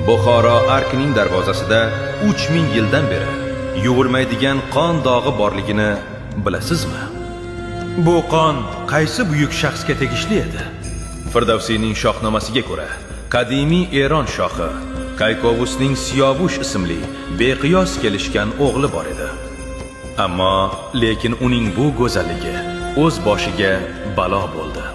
Buxoro arkining darvozasida 3000 yildan beri yuvilmaydigan qon dog'i borligini bilasizmi? Bu qon qaysi buyuk shaxsga tegishli edi? Firdavsiyning Shohnomasiga ko'ra, qadimiy Eron shohi Kaykovusning Siyovush ismli beqiyos kelishgan o'g'li bor edi. Ammo lekin uning bu go'zalligi o'z boshiga balo bo'ldi.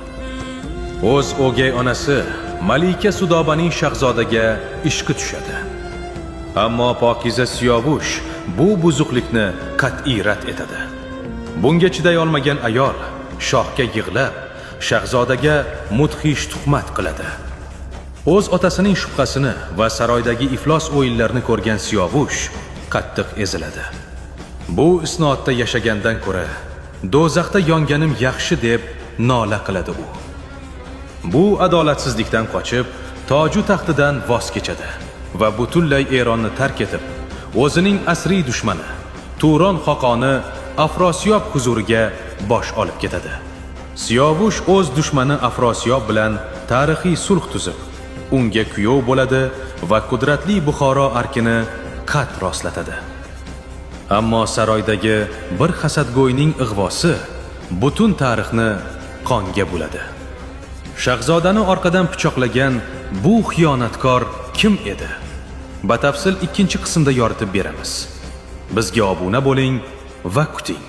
O'z o'gay onasi Malika Sudobaning shahzodaga ishqi tushadi. Ammo pokiza Siyovush bu buzuqlikni qat'iy rad etadi. Bunga chiday olmagan ayol shohga yig'lab, shahzodaga mudhish tuhmat qiladi. O'z otasining shubhasini va saroydagi iflos o'yinlarni ko'rgan Siyovush qattiq eziladi. Bu isnodda yashagandan ko'ra do'zaxda yonganim yaxshi, deb nola qiladi u. Bu adolatsizlikdan qochib, toju taxtidan voz kechadi va butunlay Eronni tark etib, o'zining asriy dushmani Turon xoqoni Afrosiyob huzuriga bosh olib ketadi. Siyovush o'z dushmani Afrosiyob bilan tarixiy sulh tuzib, unga kuyov bo'ladi va qudratli Buxoro arkini qad rostlatadi. Ammo saroydagi bir hasadgo'yning ig'vosi butun tarixni qonga buladi. Shahzodani orqadan pichoqlagan bu xiyonatkor kim edi? Batafsil ikkinchi qismda yoritib beramiz. Bizga obuna bo'ling va kuting.